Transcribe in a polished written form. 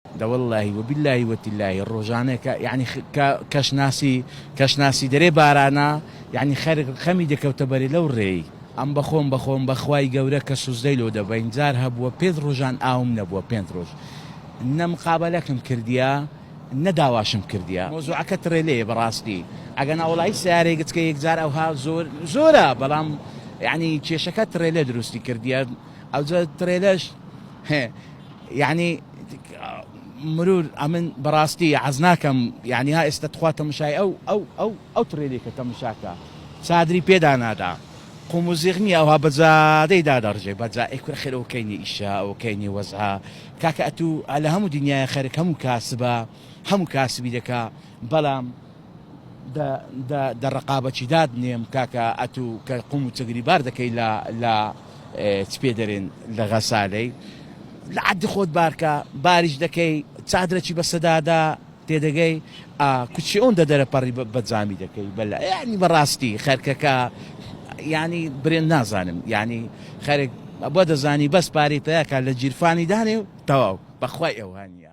دەوەڵڵاهی وبیللاهی وتیللاهی ڕۆژانە کە یانی کە کەشناسی کەشناسی دەرێ بارانە یانی خەرک خەمی دەکەوتە بەرێ لەو ڕێی. ئەم بەخۆم بەخۆم بەخوای گەورە کە سوزدەی لۆ دەبەین جار هەبووە پێنج ڕۆژان ئاوم نەبووە پێنج ڕۆژ نە مقابەلەکم کردیە نە داواشم کردیە. مەوزوعەکە تڕێلەیە بەڕاستی ئەگەنا وەڵایی سەیارەی گچکە یەکجار ئەوها زۆر زۆرە بەڵام یانی کێشەکە تڕێلە دروستی کردیە ئەوجا تڕێلەش یەعنی مرور ئەمن بەڕاستی عەز ناکەم یەعنی ها ئێستا تخوا تەمشای ئەو ئەو ئەو ئەو تڕێلی کە تەمشاکە چادری پێدا نادا قوم و زیغ نییە ئەوها بە جادەی دادەڕژێ بە جا ئەی کورە خێر ئەو کەینی ئیشە ئەو کەینی وەزعە کاکە ئەتوو لە هەموو دنیای خەرک هەموو کاسبە هەموو کاسبی دەکا بەڵام دە دە دە ڕەقابەچی دادنێم کاکە ئەتوو کە قوم و چگری بار دەکەی لە لە چ پێ دەرێن لە غەسالەی لە عەدی خۆت بارکە باریش دەکەی چادرەکی بە سەدادا تێدەگەی ئا کوچی ئەوەندە دەرەپەڕی بە جامی دەکەی بەلا یانی بەڕاستی خەرکەکە یانی برێن نازانم یانی خەرک بۆ دەزانی بەس پارەی پیاکە لە جیرفانی دانێ و تەواو بەخوای ئەوها نییە.